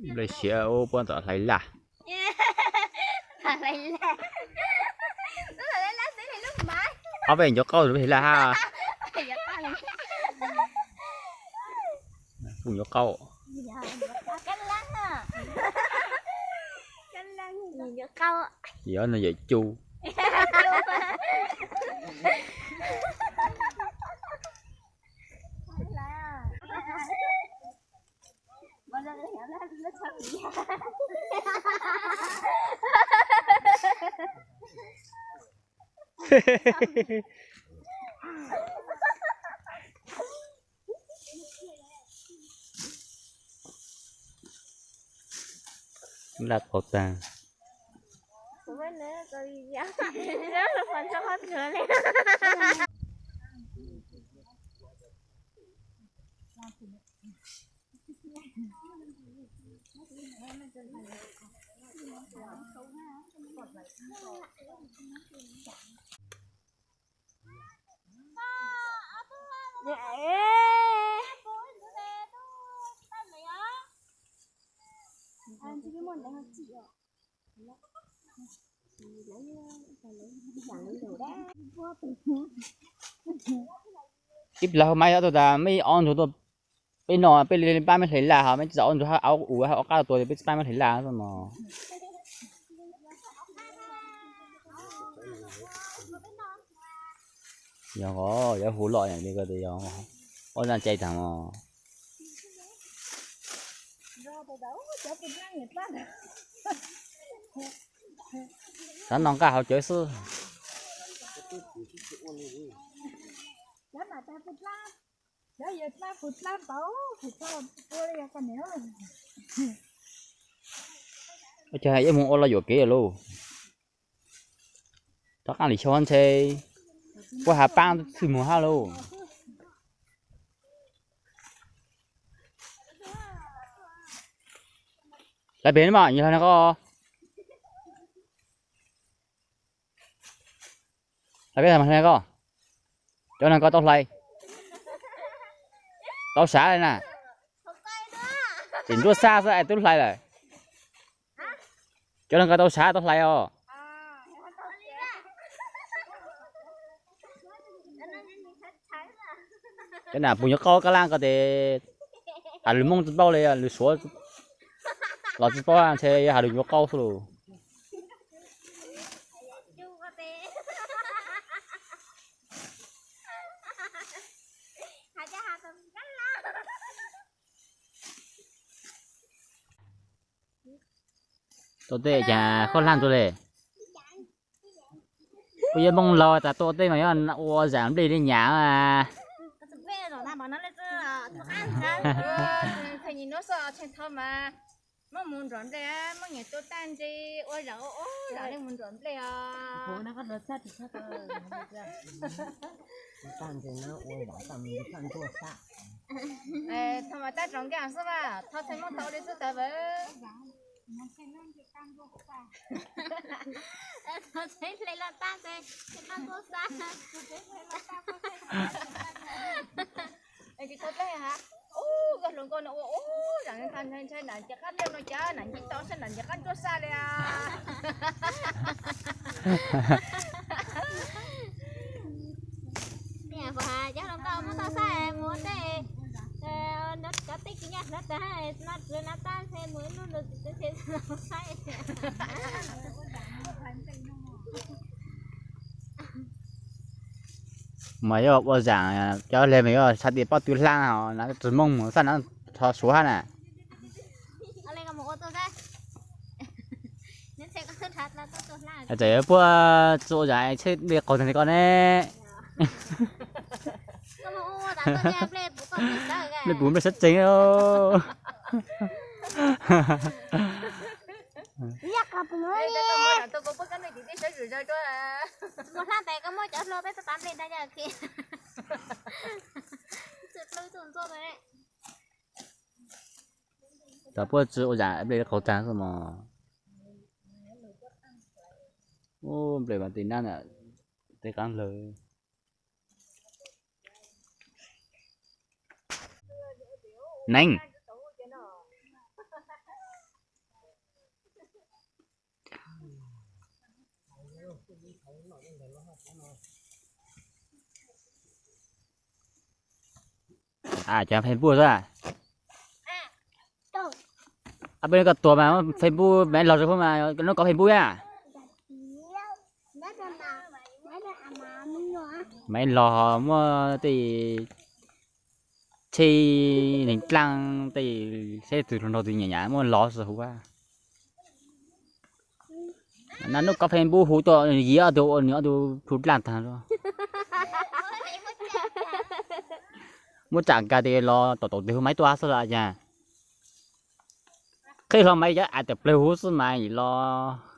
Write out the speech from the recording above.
Nplej siav ub puab tom hlais laj. Ob peb nyuv qaub hlais laj hab. Pum nyuv qaub. Yog no yawm cu. Laj qaug taag. Ib lawv maiv ob tug tas meb ob ntsuag tuaj, peb no peb li pab meb hlais laj hos meb tsi txawm ob ntsuag hab, ua qab tua peb tsi pab meb hlais laj xwb mog. Yog, yog hu loj li ko tias yog ob zaj cai tag mog. Xav no nqaj hauv cawv xwb. Ua cas yuav mus ua los yuam kev lauj. Rov qaab lwm xyoo ntshe puab has paab txwj moog hab lauj. Hlais pem no mas, hlais no koj. Hlais pem no koj. Cov no koj tau hlais, tau sav na. Tseem ntsuab sab xwb es twb hlais lawm. Cov no koj tau sav tau hlais os. Cov nam puj nyuam qaub kab laj ko tes has lus Moob tsi paub li, lus Suav los tsi paub ntshe yog has lus nyuam qaub xwb lauj. Tuaj tej cas koj laj tuaj le. Puab yuav Moob laug tas tuaj tej mas yuav ua zaam nplej li nyam. Muab mus nruam nplej, muab nyuam tua tag ntshe ua zaam ua zaam li mus nruam nplej os. Thaum mas tab tsoom nkeeg xwb mas thov txhais Moob tau li xwb tawv vawv. Txhais hle laj tab txhais qab ntuj xab. Tsis tau dlej ha. Ub, koj hluas nkauj no ua ub, zaam ntshai ntshai nam nce qab ntuj no cas nam nce tau sab nam nce qab ntuj xab li as. Cov hluas nkauj muab tau xab mus tej, cov tej kis nyaj hluav taws no txwv no tab ntshe mus ib lub lug txwv ntshe xab. Mas yuav ua zaam cov le mas yuav txhais tes pob tw hlab os, tsis Moob mus xab na, tho Suav hab na. Txawm yuav puab tsi ua zaam tsheb nplej qaug tag li koj ne. Nplej puv nplej sab tseeg. Txawm puab tsi ua zaam nplej qaug tag xwb mog. Ub, nplej mas tis nab na, tej qaab lawg. Neeb. Cov Facebook xwb. Peb koj tuag mas Facebook Maiv Los Xus mas nub koj Facebook a. Maiv Los muaj tej tsheb neeg dlaaj tej, saib tus hluas nraug twg nyiam nyiam muab Los Xus hu a. Nub koj Facebook hu tuaj yig ob tug ua nws ob tug plhu dlaaj tag. Muab tsam kag tes los tom tom tes hu Maiv tuaj xwb los cas. Qhib hlo Maiv cov a tawm plawg huv xwb mas los.